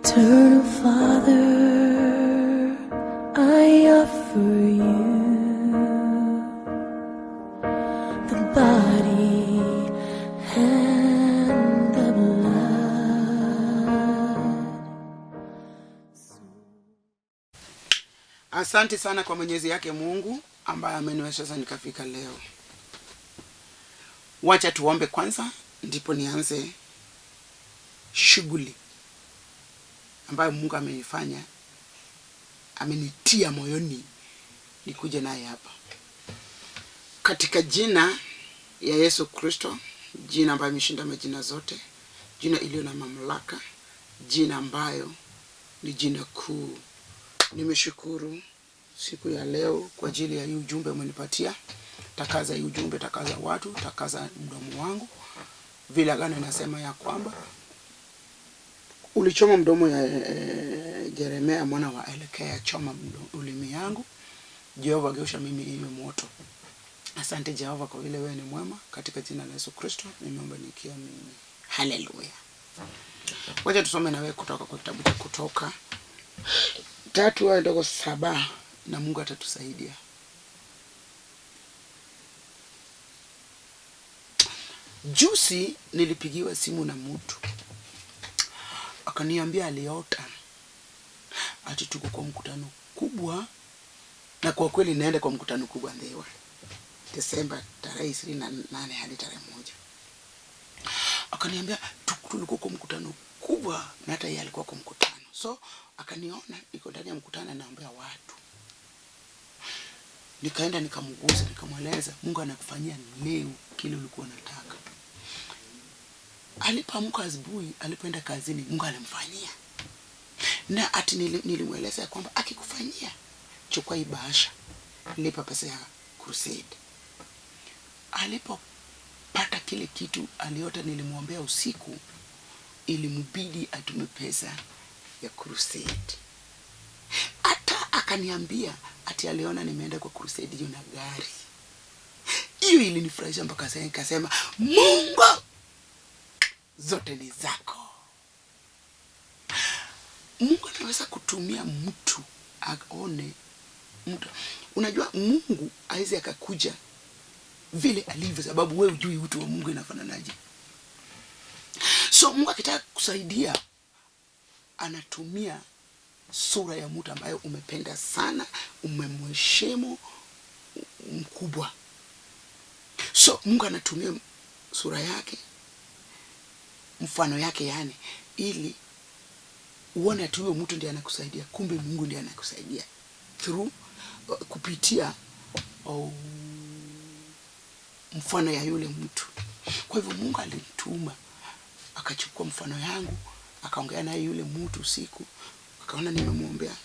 Eternal Father, I offer you the body and the blood. Asante sana kwa Mwenyezi yake Mungu ambaye ameniwezesha nikafika leo. Wacha tuombe kwanza, ndipo nianze shughuli ambayo Mungu amenifanya, amenitia moyoni nikuje naye hapa. Katika jina ya Yesu Kristo, jina ambayo imeshinda majina zote, jina iliyo na mamlaka, jina ambayo ni jina kuu. Nimeshukuru siku ya leo kwa ajili ya hii ujumbe umenipatia. Takaza hii ujumbe, takaza watu, takaza mdomo wangu. Vile agano inasema ya kwamba ulichoma mdomo ya Yeremia mwana wa Elekea, choma ulimi yangu. Jehova, geusha mimi iwe moto. Asante Jehova kwa vile wewe ni mwema. Katika jina la Yesu Kristo nimeomba nikiamini, haleluya. Wacha tusome na wewe kutoka kwa kitabu cha Kutoka 3:7, na Mungu atatusaidia. Juzi nilipigiwa simu na mtu akaniambia aliota ati tuko kwa mkutano kubwa, na kwa kweli naenda kwa mkutano kubwa Ndhiwa Desemba tarehe 28 hadi tarehe 1. Akaniambia tulikuwa kwa mkutano kubwa, na hata yeye alikuwa kwa mkutano. So akaniona niko ndani ya mkutano naambia watu. Nikaenda nikamgusa, nikamweleza Mungu anakufanyia leo kile ulikuwa unataka. Alipoamka asubuhi, alipoenda kazini, Mungu alimfanyia. Na ati nilimweleza kwamba akikufanyia, chukua hii bahasha, lipa pesa ya crusade. Alipopata kile kitu aliota nilimwombea usiku, ilimbidi atume pesa ya crusade. Hata akaniambia ati aliona nimeenda kwa crusade hiyo na gari. Hiyo ilinifurahisha mpaka sasa nikasema Mungu zote ni zako. Mungu anaweza kutumia mtu aone mtu. Unajua Mungu hawezi akakuja vile alivyo, sababu wewe hujui utu wa Mungu inafananaje. So Mungu akitaka kusaidia anatumia sura ya mtu ambaye umependa sana, umemheshimu mkubwa. So Mungu anatumia sura yake, mfano yake yani, ili uone ati huyo mtu ndiye anakusaidia, kumbe Mungu ndiye anakusaidia through kupitia mfano ya yule mtu. Kwa hivyo Mungu alinituma akachukua mfano yangu, akaongea naye yule mtu usiku, akaona nimemuombea.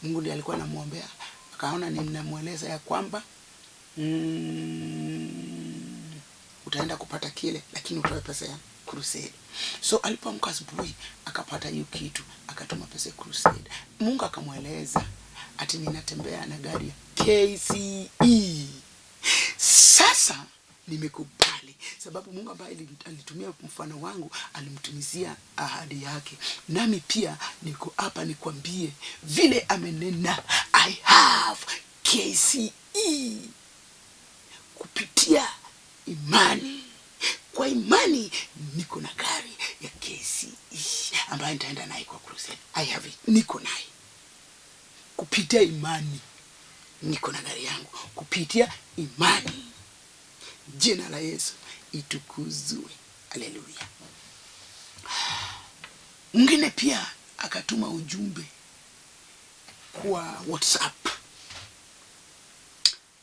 Mungu ndiye alikuwa anamuombea, akaona ninamueleza ya kwamba utaenda kupata kile, lakini utoe pesa ya crusade. So alipoamka asubuhi akapata hiyo kitu, akatuma pesa ya crusade. Mungu akamweleza ati ninatembea na gari ya KCE. Sasa nimekubali, sababu Mungu ambaye alitumia mfano wangu alimtumizia ahadi yake. Nami pia niko hapa nikwambie vile amenena, I have KCE kupitia imani. Kwa imani niko na gari ya KCE ambayo nitaenda naye kwa crusade. I have it. Niko naye. Kupitia imani niko na gari yangu. Kupitia imani. Jina la Yesu itukuzwe. Haleluya. Mwingine pia akatuma ujumbe kwa WhatsApp.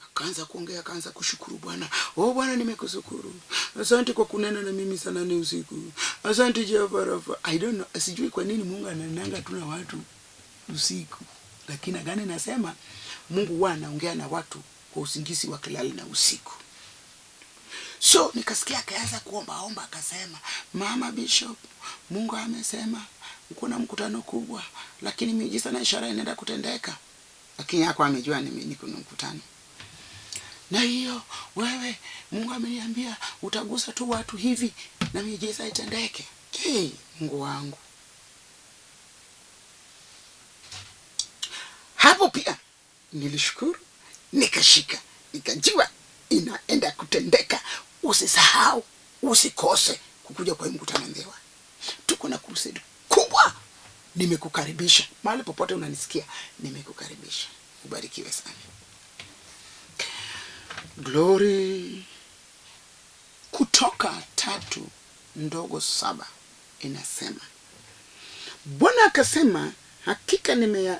Akaanza kuongea, akaanza kushukuru Bwana. Oh Bwana, nimekushukuru. Asante kwa kunena na mimi sana ni usiku. Asante Jehova Rafa. I don't know, sijui kwa nini Mungu ananenanga tu na watu usiku. Lakini agano nasema Mungu huwa anaongea na watu kwa usingizi wakilala na usiku. So nikasikia akaanza kuomba omba, akasema Mama Bishop, Mungu amesema uko na mkutano kubwa, lakini miujiza na ishara inaenda kutendeka. Lakini hakuwa amejua niko na mkutano. Na hiyo wewe, Mungu ameniambia utagusa tu watu hivi na miujiza itendeke. Hey, Mungu wangu. Nilishukuru, nikashika, nikajua inaenda kutendeka. Usisahau, usikose kukuja kwa hii mkutano Ndhiwa. Tuko na crusade kubwa. Nimekukaribisha mahali popote unanisikia, nimekukaribisha. Ubarikiwe sana. Glory. Kutoka 3:7 inasema, Bwana akasema, hakika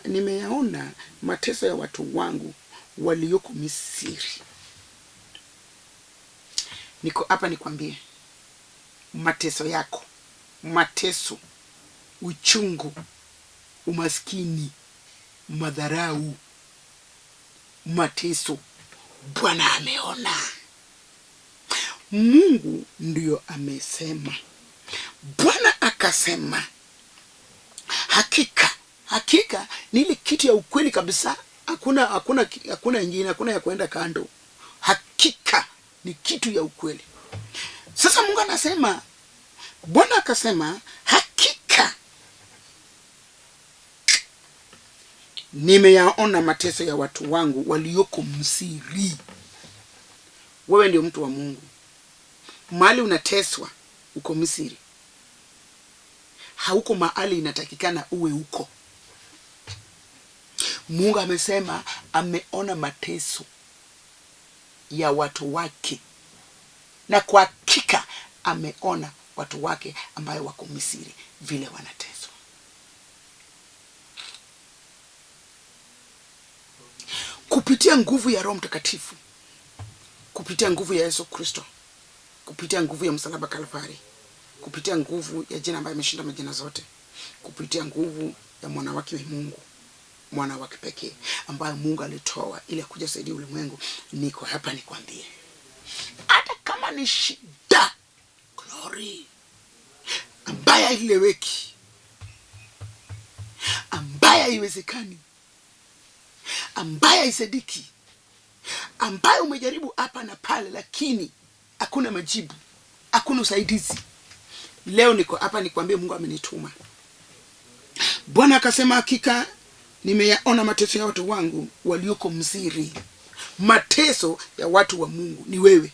nimeyaona mateso ya watu wangu walioko Misri. Niko hapa nikwambie, mateso yako, mateso, uchungu, umaskini, madharau, mateso, Bwana ameona. Mungu ndiyo amesema. Bwana akasema, hakika, hakika ni ile kitu ya ukweli kabisa. Hakuna ingine, hakuna ya kuenda kando. Hakika ni kitu ya ukweli. Sasa Mungu anasema, Bwana akasema, hakika nimeyaona mateso ya watu wangu walioko Misri. Wewe ndio mtu wa Mungu. Mahali unateswa uko Misri. Hauko mahali inatakikana uwe uko. Mungu amesema ameona mateso ya watu wake. Na kwa hakika ameona watu wake ambayo wako Misri vile wanateswa. Kupitia nguvu ya Roho Mtakatifu, kupitia nguvu ya Yesu Kristo, kupitia nguvu ya msalaba Kalvari, kupitia nguvu ya jina ambaye ameshinda majina zote, kupitia nguvu ya mwana wake wa Mungu, mwana wake pekee ambaye Mungu alitoa ili akuja kusaidia ulimwengu, niko hapa nikwambie, hata kama ni shida, glory, ambaye haieleweki, ambaye haiwezekani, ambaye haisadiki, ambaye umejaribu hapa na pale lakini hakuna majibu, hakuna usaidizi, leo niko hapa nikwambie Mungu amenituma. Bwana akasema, hakika nimeyaona mateso ya watu wangu walioko Misri. Mateso ya watu wa Mungu ni wewe.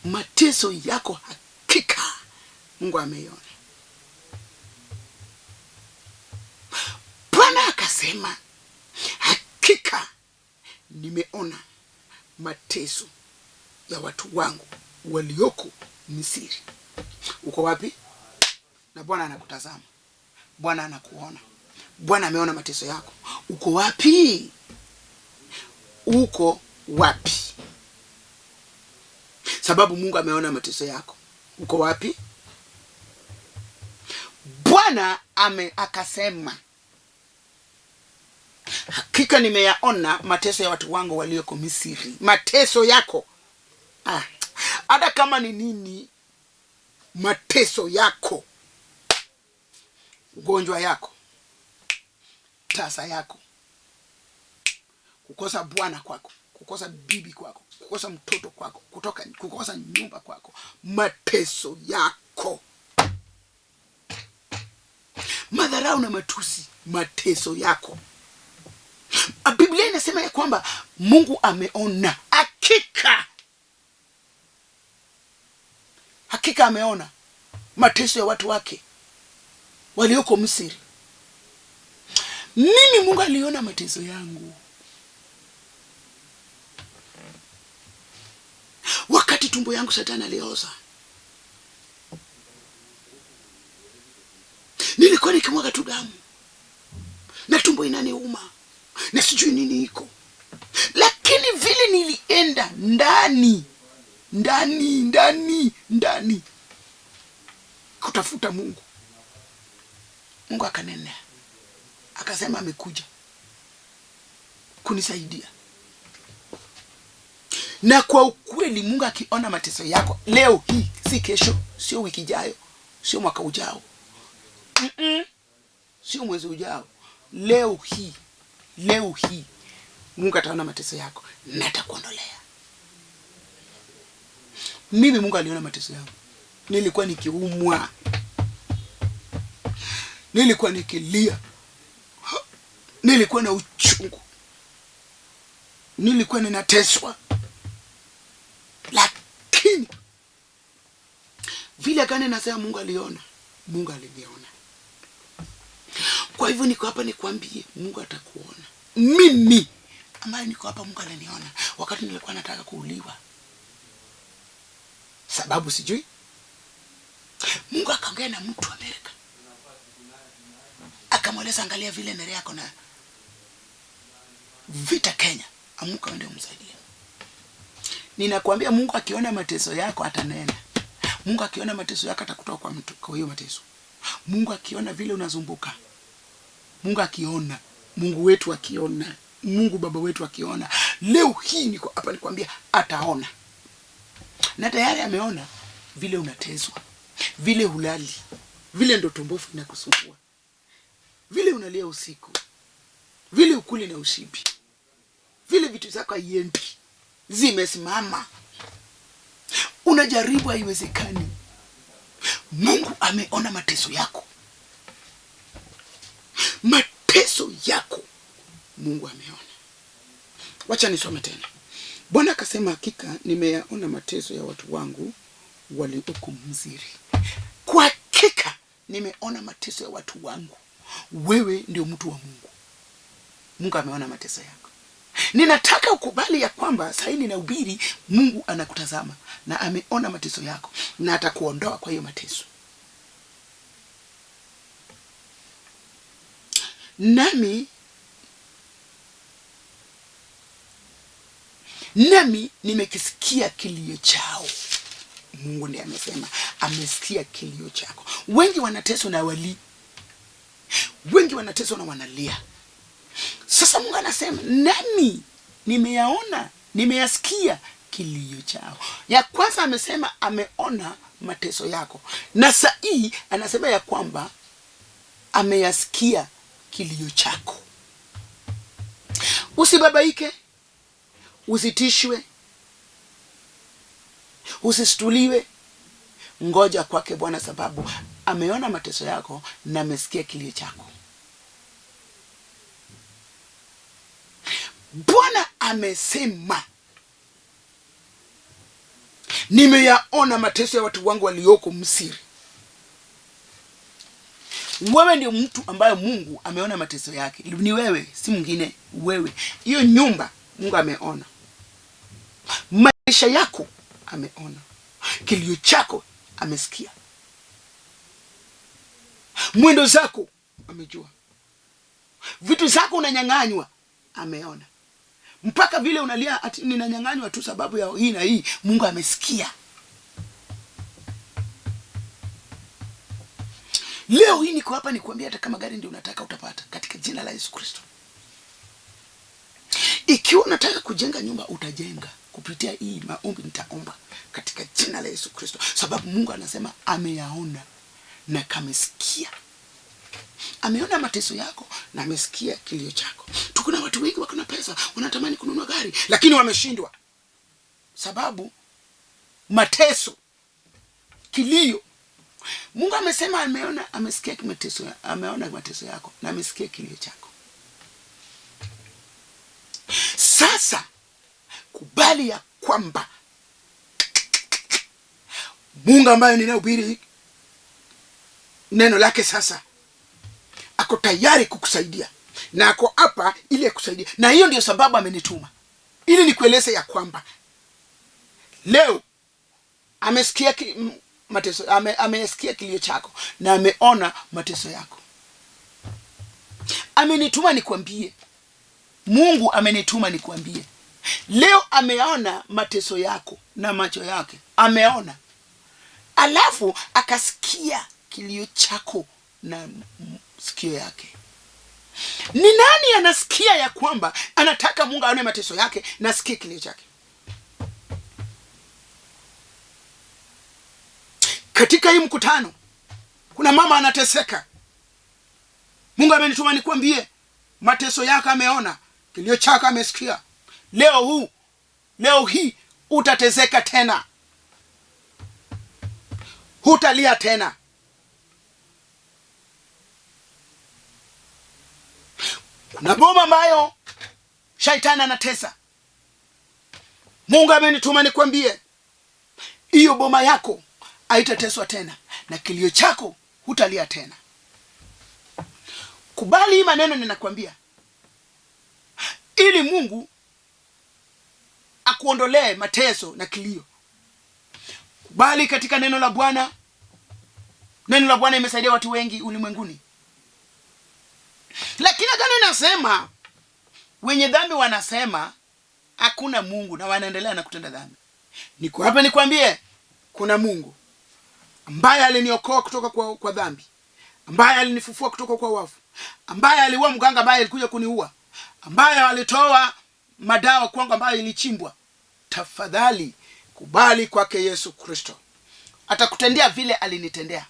Mateso yako hakika Mungu ameiona. Bwana akasema, hakika nimeona mateso ya watu wangu walioko Misri. Uko wapi? Na Bwana anakutazama. Bwana anakuona. Bwana ameona mateso yako. Uko wapi? Uko wapi? Sababu Mungu ameona mateso yako. Uko wapi? Bwana akasema, hakika nimeyaona mateso ya watu wangu walioko Misri. Mateso yako. Hata kama ni nini, mateso yako, ugonjwa yako, tasa yako, kukosa bwana kwako, kukosa bibi kwako, kukosa mtoto kwako, kukosa nyumba kwako, mateso yako, madharau na matusi, mateso yako. Biblia inasema ya kwamba Mungu ameona, hakika, hakika ameona mateso ya watu wake walioko Misri. Mimi Mungu aliona mateso yangu wakati tumbo yangu Shetani alioza. Nilikuwa nikimwaga tu damu na tumbo inaniuma na sijui nini iko, lakini vile nilienda ndani ndani ndani ndani kutafuta Mungu, Mungu akanena, akasema amekuja kunisaidia. Na kwa ukweli Mungu akiona mateso yako leo hii, si kesho, sio wiki ijayo, sio mwaka ujao, sio mwezi ujao, leo hii, leo hii Mungu ataona mateso yako na atakuondolea. Mimi Mungu aliona mateso yangu. Nilikuwa nikiumwa, nilikuwa nikilia, Nilikuwa na uchungu, nilikuwa ninateswa, lakini vile gani nasema Mungu aliona, Mungu aliniona. Kwa hivyo niko hapa nikwambie, Mungu atakuona. Mimi ambaye niko hapa, Mungu aliniona wakati nilikuwa nataka kuuliwa, sababu sijui. Mungu akaongea na mtu Amerika, akamweleza, angalia vile Nerea yako na vita Kenya, amuka uende umsaidie. Ninakwambia Mungu akiona mateso yako atanena. Mungu akiona mateso yako atakutoa kwa mtu, kwa hiyo mateso. Mungu akiona vile unazumbuka, Mungu akiona, Mungu wetu akiona, Mungu baba wetu akiona, leo hii niko hapa nikwambia, ataona. Na tayari ameona vile unateswa, vile hulali, vile ndoto mbovu inakusumbua, vile unalia usiku, vile ukuli na ushibi, vile vitu zako haiendi, zimesimama, unajaribu haiwezekani. Mungu ameona mateso yako, mateso yako Mungu ameona. Wacha nisome tena. Bwana akasema, hakika nimeyaona mateso ya watu wangu walioko Misri. Kwa hakika nimeona mateso ya watu wangu. Wewe ndio mtu wa Mungu. Mungu ameona mateso yako. Ninataka ukubali ya kwamba sasa ninahubiri, Mungu anakutazama na ameona mateso yako na atakuondoa kwa hiyo mateso. Nami nimekisikia kilio chao. Mungu ndiye amesema, amesikia kilio chako. Wengi wanateswa na wali, wengi wanateswa na wanalia. Sasa Mungu anasema, nami nimeyaona, nimeyasikia kilio chao. Ya kwanza amesema ameona mateso yako, na sahii anasema ya kwamba ameyasikia kilio chako. Usibabaike, usitishwe, usistuliwe. Ngoja kwake Bwana, sababu ameona mateso yako na amesikia kilio chako. Bwana amesema, nimeyaona mateso ya watu wangu walioko Misri. Wewe ndio mtu ambaye Mungu ameona mateso yake. Ni wewe, si mwingine. Wewe hiyo nyumba Mungu ameona, maisha yako ameona, kilio chako amesikia, mwendo zako amejua, vitu zako unanyang'anywa ameona, mpaka vile unalia ati ninanyang'anywa tu sababu ya hii na hii, Mungu amesikia. Leo hii niko hapa nikuambia, hata kama gari ndio unataka utapata katika jina la Yesu Kristo. Ikiwa unataka kujenga nyumba utajenga kupitia hii maombi, nitaomba katika jina la Yesu Kristo, sababu Mungu anasema ameyaona na kamesikia. Ameona mateso yako na amesikia kilio chako. Tuko na watu wengi wako na pesa, wanatamani kununua gari lakini wameshindwa, sababu mateso, kilio. Mungu amesema ameona, amesikia mateso, ameona mateso yako na amesikia kilio chako. Sasa kubali ya kwamba Mungu ambaye ninahubiri neno lake sasa ako tayari kukusaidia na ako hapa ili akusaidia, na hiyo ndio sababu amenituma ili nikueleze ya kwamba leo amesikia mateso, amesikia kilio chako na ameona mateso yako. Amenituma nikwambie, Mungu amenituma nikwambie leo ameona mateso yako na macho yake ameona, alafu akasikia kilio chako na sikio yake. Ni nani anasikia ya kwamba anataka Mungu aone mateso yake na asikie kilio chake? Katika hii mkutano kuna mama anateseka. Mungu amenituma nikwambie mateso yako ameona, kilio chako amesikia. Leo hii utateseka tena, hutalia tena. Kuna boma ambayo shaitani anatesa. Mungu amenituma nikwambie, hiyo boma yako haitateswa tena, na kilio chako hutalia tena. Kubali hii maneno ninakwambia, ili Mungu akuondolee mateso na kilio. Kubali katika neno la Bwana. Neno la Bwana imesaidia watu wengi ulimwenguni, lakini agano inasema wenye dhambi wanasema hakuna Mungu na wanaendelea na kutenda dhambi. Niko hapa nikwambie, kuna Mungu ambaye aliniokoa kutoka kwa dhambi, ambaye alinifufua kutoka kwa wafu, ambaye aliua mganga ambaye alikuja kuniua, ambaye alitoa madawa kwangu ambayo ilichimbwa. Tafadhali kubali kwake Yesu Kristo, atakutendea vile alinitendea.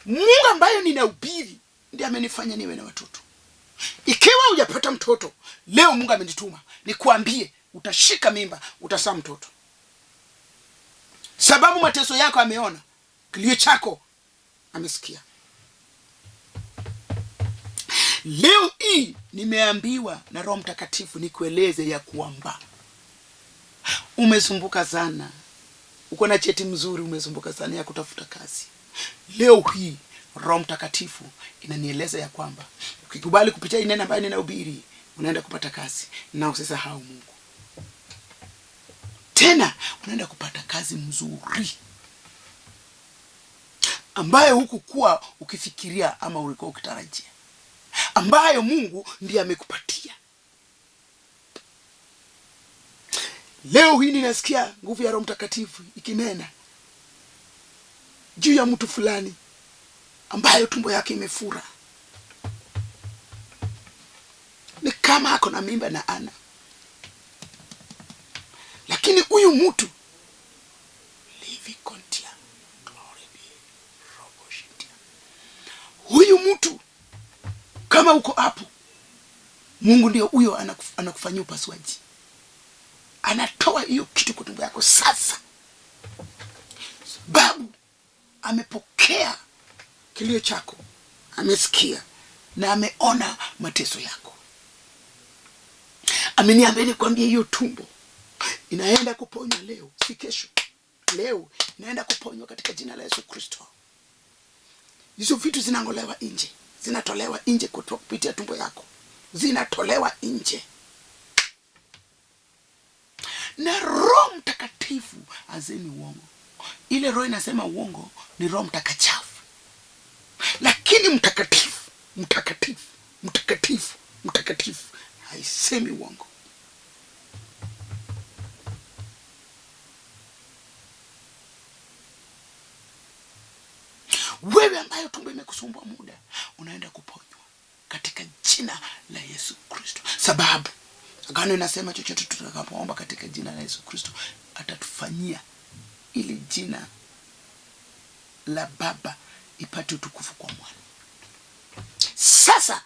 Mungu ambayo ninahubiri ndiye amenifanya niwe na watoto. Ikiwa hujapata mtoto leo, Mungu amenituma nikuambie, utashika mimba, utazaa mtoto, sababu mateso yako ameona, kilio chako amesikia. Leo hii nimeambiwa na Roho Mtakatifu nikueleze ya kwamba umesumbuka sana, uko na cheti mzuri, umesumbuka sana ya kutafuta kazi. Leo hii Roho Mtakatifu inanieleza ya kwamba ukikubali kupitia hii neno ambayo ninahubiri, unaenda kupata kazi, na usisahau Mungu tena, unaenda kupata kazi mzuri ambayo hukukuwa ukifikiria ama ulikuwa ukitarajia, ambayo Mungu ndiye amekupatia. Leo hii ninasikia nguvu ya Roho Mtakatifu ikinena juu ya mtu fulani ambayo tumbo yake imefura, ni kama ako na mimba na ana, lakini huyu mtu livikontia glory be roboshintia, huyu mtu kama uko hapo, Mungu ndio huyo anakufanyia upasuaji, anatoa hiyo kitu kwa tumbo yako sasa, sababu amepokea kilio chako, amesikia na ameona mateso yako. Ameniambia nikwambie, hiyo tumbo inaenda kuponywa leo, si kesho. Leo inaenda kuponywa katika jina la Yesu Kristo. Hizo vitu zinangolewa nje, zinatolewa nje kupitia tumbo yako, zinatolewa nje na Roho Mtakatifu. Azemi uongo, ile roho inasema uongo ni roho mtakachafu, lakini mtakatifu, mtakatifu, mtakatifu, mtakatifu haisemi uongo. Wewe ambayo tumbo imekusumbua muda, unaenda kuponywa katika jina la Yesu Kristo, sababu agano inasema chochote tutakapoomba katika jina la Yesu Kristo atatufanyia, ili jina la Baba ipate utukufu kwa Mwana. Sasa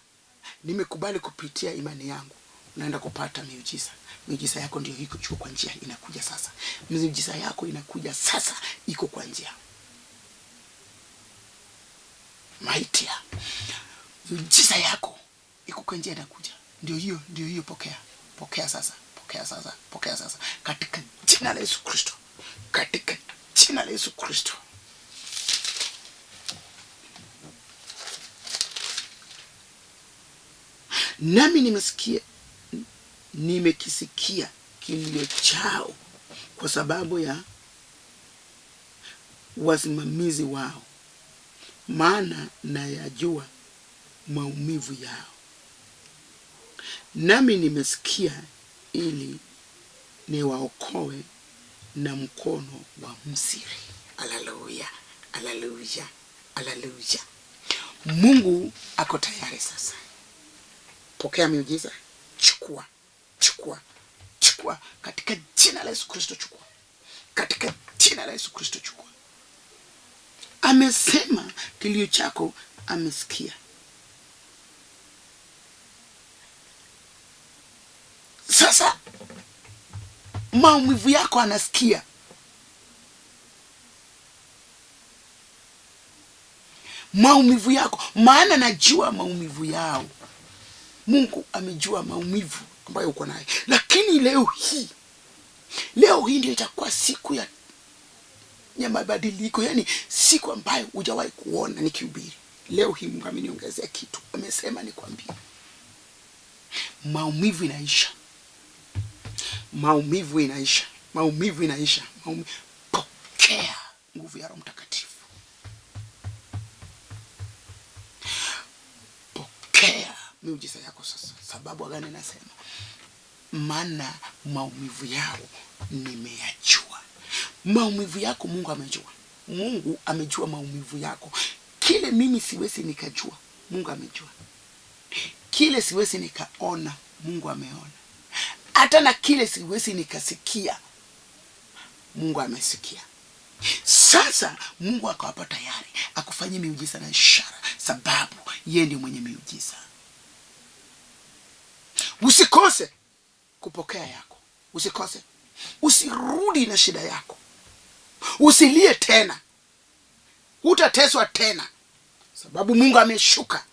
nimekubali kupitia imani yangu, unaenda kupata miujiza. Miujiza yako ndio iko kwa njia, inakuja sasa. Miujiza yako inakuja sasa, iko kwa njia. Maitia, miujiza yako iko kwa njia, inakuja. Ndio hiyo, ndio hiyo. Pokea, pokea sasa, pokea sasa, pokea sasa, katika jina la Yesu Kristo, katika jina la Yesu Kristo. Nami nimesikia, nimekisikia kilio chao kwa sababu ya wasimamizi wao, maana nayajua maumivu yao. Nami nimesikia ili niwaokoe na mkono wa Misri. Haleluya, haleluya, haleluya! Mungu ako tayari sasa. Pokea miujiza, chukua, chukua, chukua katika jina la Yesu Kristo, chukua katika jina la Yesu Kristo, chukua. Amesema kilio chako amesikia. Sasa maumivu yako anasikia. Maumivu yako, maana najua maumivu yao, Mungu amejua maumivu ambayo uko nayo. Lakini leo hii ndio itakuwa siku ya mabadiliko, yani siku ambayo hujawahi kuona nikihubiri. Leo hii Mungu ameniongezea kitu, amesema nikwambie, maumivu inaisha, maumivu inaisha, maumivu inaisha. Pokea nguvu ya Roho Mtakatifu, pokea miujiza yako sasa, sababu agano inasema, maana maumivu yao nimeyajua. Maumivu yako Mungu amejua. Mungu amejua maumivu yako. Kile mimi siwezi nikajua, Mungu amejua. Kile siwezi nikaona, Mungu ameona. Hata na kile siwezi nikasikia, Mungu amesikia. Sasa Mungu ako hapa tayari akufanyie miujiza na ishara, sababu yeye ndiye mwenye miujiza. Usikose kupokea yako, usikose, usirudi na shida yako, usilie tena, hutateswa tena, sababu Mungu ameshuka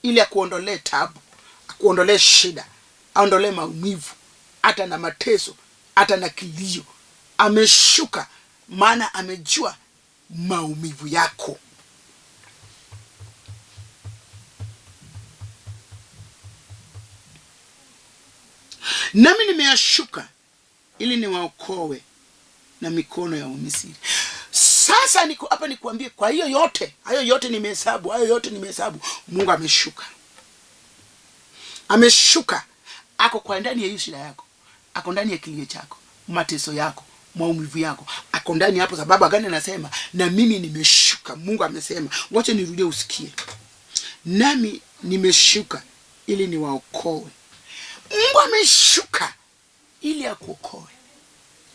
ili akuondolee tabu, akuondolee shida, aondolee maumivu, hata na mateso, hata na kilio. Ameshuka maana amejua maumivu yako. Nami nimeyashuka ili niwaokoe na mikono ya Wamisri. Sasa niko hapa nikuambie, kwa hiyo yote, hayo yote nimehesabu, hayo yote nimehesabu, Mungu ameshuka, ameshuka, ako kwa ndani ya hiyo shida yako, ako ndani ya kilio chako, mateso yako, maumivu yako, ako ndani hapo. Sababu agano anasema na mimi nimeshuka. Mungu amesema, wacha nirudie usikie, nami nimeshuka ili niwaokoe. Mungu ameshuka ili akuokoe.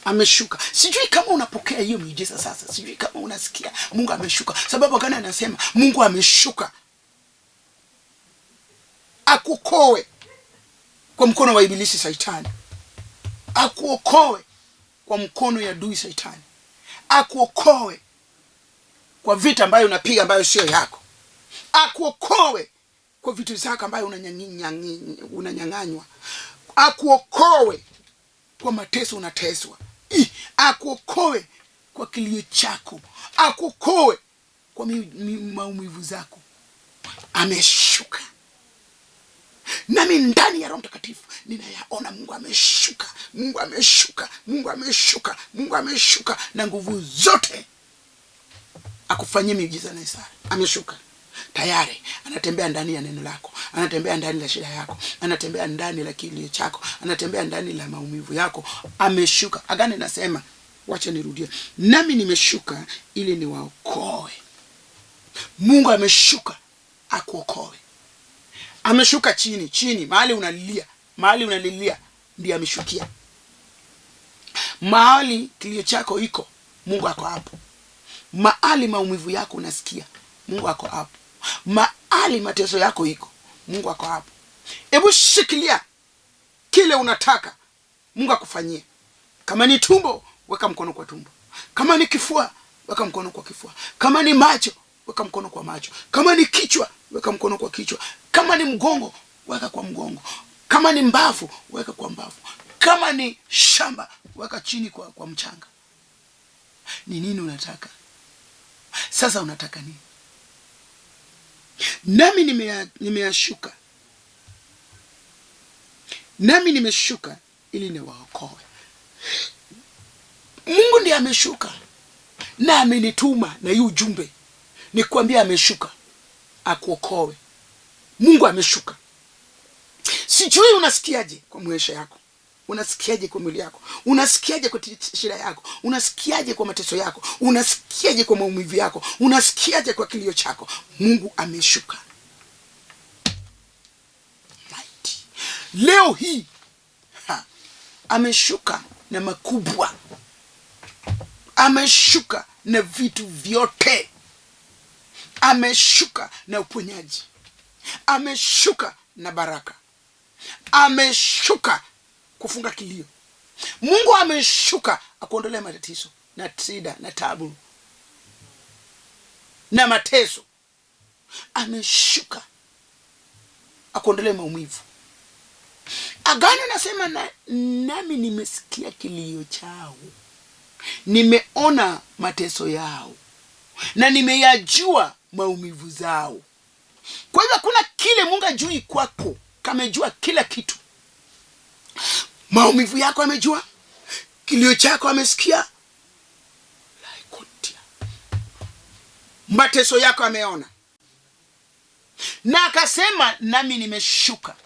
Ameshuka. Sijui kama unapokea hiyo miujiza sasa, sijui kama unasikia Mungu ameshuka, sababu agano anasema Mungu ameshuka akuokoe kwa mkono wa ibilisi Saitani, akuokoe kwa mkono ya adui Saitani, akuokoe kwa vita ambayo unapiga ambayo sio yako, akuokoe kwa vitu zako ambayo unanyang'anywa, akuokoe kwa mateso unateswa, akuokoe kwa kilio chako, akuokoe kwa maumivu zako. Ameshuka. Nami ndani ya Roho Mtakatifu ninayaona Mungu ameshuka, Mungu ameshuka, Mungu ameshuka, Mungu ameshuka na nguvu zote akufanyie miujiza na ishara. Ameshuka tayari, anatembea ndani ya neno lako, anatembea ndani la shida yako, anatembea ndani la kilio chako, anatembea ndani la maumivu yako. Ameshuka. Agano nasema, wacha nirudie, nami nimeshuka ili niwaokoe. Mungu ameshuka akuokoe. Ameshuka chini chini, mahali unalilia, mahali unalilia ndiye ameshukia. Mahali kilio chako iko, Mungu ako hapo. Mahali maumivu yako unasikia, Mungu ako hapo. Mahali mateso yako iko, Mungu ako hapo. Hebu shikilia kile unataka Mungu akufanyie. Kama ni tumbo, weka mkono kwa tumbo. Kama ni kifua, weka mkono kwa kifua. Kama ni macho, weka mkono kwa macho. Kama ni kichwa, weka mkono kwa kichwa. Kama ni mgongo, weka kwa mgongo. Kama ni mbavu, weka kwa mbavu. Kama ni shamba, weka chini kwa mchanga. Ni nini unataka? Sasa unataka nini? Nami nimeyashuka. Nami nimeshuka ili niwaokoe. Mungu ndiye ameshuka na amenituma na hii ujumbe nikwambia, ameshuka akuokoe. Mungu ameshuka. Sijui unasikiaje kwa maisha yako, unasikiaje kwa mwili yako, unasikiaje kwa shida yako, unasikiaje kwa mateso yako, unasikiaje kwa maumivu yako, unasikiaje kwa kilio chako. Mungu ameshuka. Mighty. Leo hii ameshuka na makubwa, ameshuka na vitu vyote, ameshuka na uponyaji, ameshuka na baraka, ameshuka kufunga kilio. Mungu ameshuka akuondolea matatizo na shida na taabu na mateso. Ameshuka. Akuondolee maumivu. Agano nasema na, nami nimesikia kilio chao, nimeona mateso yao na nimeyajua maumivu zao. Kwa hivyo hakuna kile Mungu ajui kwako, kamejua kila kitu. Maumivu yako amejua, kilio chako amesikia, laikotia, mateso yako ameona, na akasema nami nimeshuka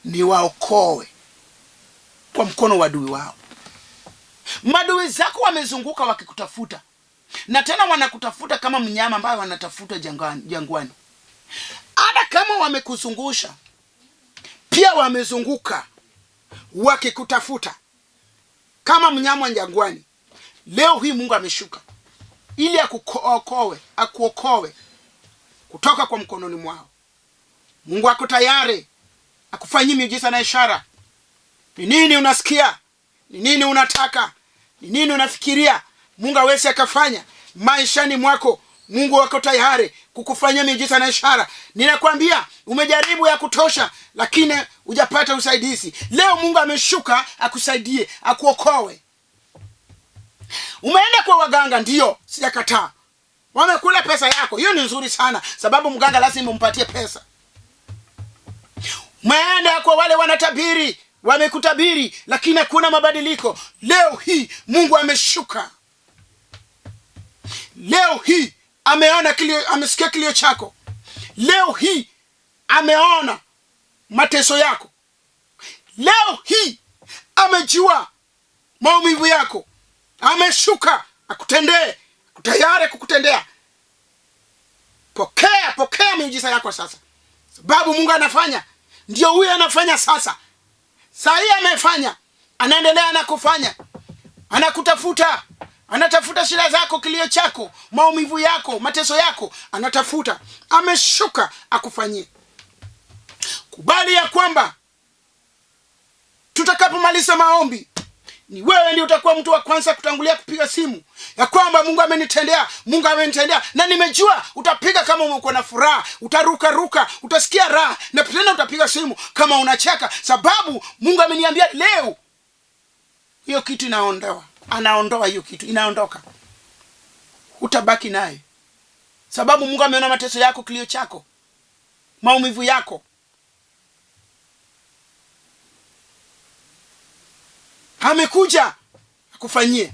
niwaokoe kwa mkono wa adui wao. Maadui zako wamezunguka wakikutafuta, na tena wanakutafuta kama mnyama ambaye wanatafuta jangwani. Hata kama wamekuzungusha, pia wamezunguka wakikutafuta kama mnyama jangwani. Leo hii Mungu ameshuka ili akuokoe, akuokoe kutoka kwa mkononi mwao. Mungu ako tayari akufanyie miujiza na ishara. Ni nini unasikia? Ni nini unataka? Ni nini unafikiria Mungu aweze akafanya maishani mwako? Mungu wako tayari kukufanyia miujiza na ishara. Ninakwambia umejaribu ya kutosha, lakini hujapata usaidizi. Leo Mungu ameshuka akusaidie, akuokoe. Umeenda kwa waganga, ndiyo, sijakataa. Wamekula pesa yako, hiyo ni nzuri sana, sababu mganga lazima umpatie pesa. Umeenda kwa wale wanatabiri, wamekutabiri, lakini hakuna mabadiliko. Leo hii Mungu ameshuka. Leo hii ameona kilio, amesikia kilio chako. Leo hii ameona mateso yako. Leo hii amejua maumivu yako. Ameshuka akutendee, tayari kukutendea. Pokea, pokea miujiza yako sasa, sababu Mungu anafanya. Ndio huyu anafanya sasa. Saa hii amefanya, anaendelea na kufanya, anakutafuta, anatafuta shida zako, kilio chako, maumivu yako, mateso yako, anatafuta. Ameshuka akufanyie. Kubali ya kwamba tutakapomaliza maombi, ni wewe ndiye utakuwa mtu wa kwanza kutangulia kupiga simu ya kwamba Mungu amenitendea, Mungu amenitendea. Na nimejua utapiga kama umekuwa na furaha, utaruka ruka, utasikia raha, na tena utapiga simu kama unacheka, sababu Mungu ameniambia leo hiyo kitu inaondoa. Anaondoa hiyo kitu, inaondoka. Utabaki naye, sababu Mungu ameona mateso yako, kilio chako, maumivu yako. Amekuja akufanyie.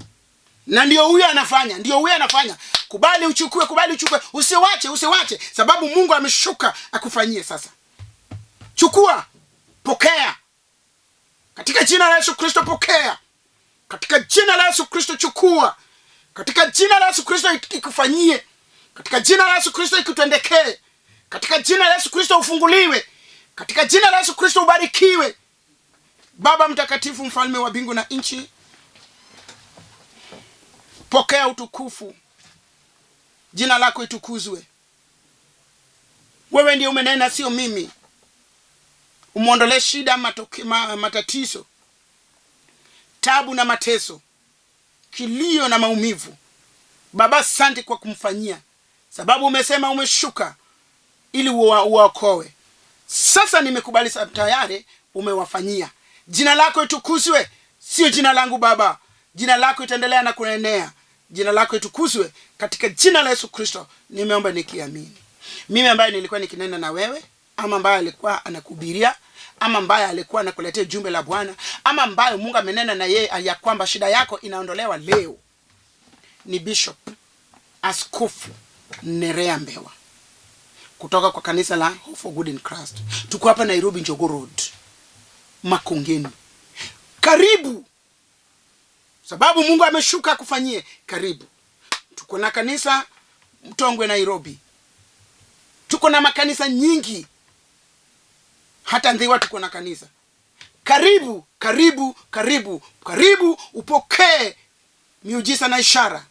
Na ndio huyo anafanya, ndio huyo anafanya. Kubali uchukue, kubali uchukue, usiwache, usiwache, sababu Mungu ameshuka akufanyie sasa. Chukua, pokea. Katika jina la Yesu Kristo pokea. Katika jina la Yesu Kristo chukua. Katika jina la Yesu Kristo ikufanyie. Katika jina la Yesu Kristo ikutendekee. Katika jina la Yesu Kristo ufunguliwe. Katika jina la Yesu Kristo ubarikiwe. Baba mtakatifu, mfalme wa mbingu na nchi, pokea utukufu. Jina lako itukuzwe. Wewe ndiye umenena, sio mimi. Umuondolee shida, matatizo, tabu na mateso, kilio na maumivu. Baba, asante kwa kumfanyia, sababu umesema umeshuka ili uwaokoe. Sasa nimekubali, tayari umewafanyia. Jina lako itukuzwe, sio jina langu Baba. Jina lako itaendelea na kuenea. Jina lako itukuzwe katika jina la Yesu Kristo nimeomba nikiamini. Mimi ambaye nilikuwa nikinena na wewe, ama ambaye alikuwa anakuhubiria, ama ambaye alikuwa anakuletea jumbe la Bwana, ama ambaye Mungu amenena na yeye ya kwamba shida yako inaondolewa leo, ni Bishop Askofu Nerea Mbewa kutoka kwa kanisa la Hope for Good in Christ. Tuko hapa Nairobi, Jogoo Road, Makongeni. Karibu, sababu Mungu ameshuka akufanyie. Karibu. Tuko na kanisa Mtongwe Nairobi, tuko na makanisa nyingi, hata Ndhiwa tuko na kanisa. Karibu, karibu, karibu, karibu upokee miujiza na ishara.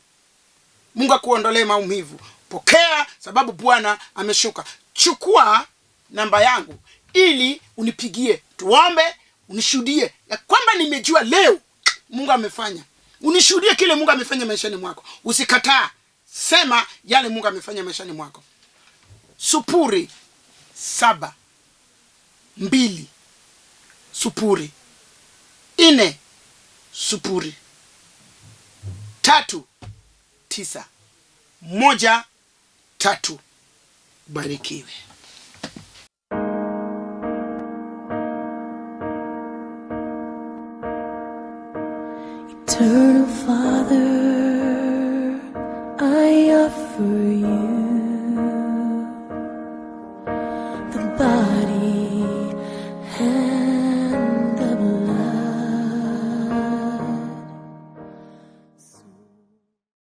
Mungu akuondolee maumivu. Pokea, sababu Bwana ameshuka. Chukua namba yangu ili unipigie, tuombe, unishuhudie ya kwamba nimejua leo Mungu amefanya. Unishuhudie kile Mungu amefanya maishani mwako. Usikataa, sema yale Mungu amefanya maishani mwako. 0 7 2 0 4 0 3 9 1 3. Barikiwe. Eternal Father.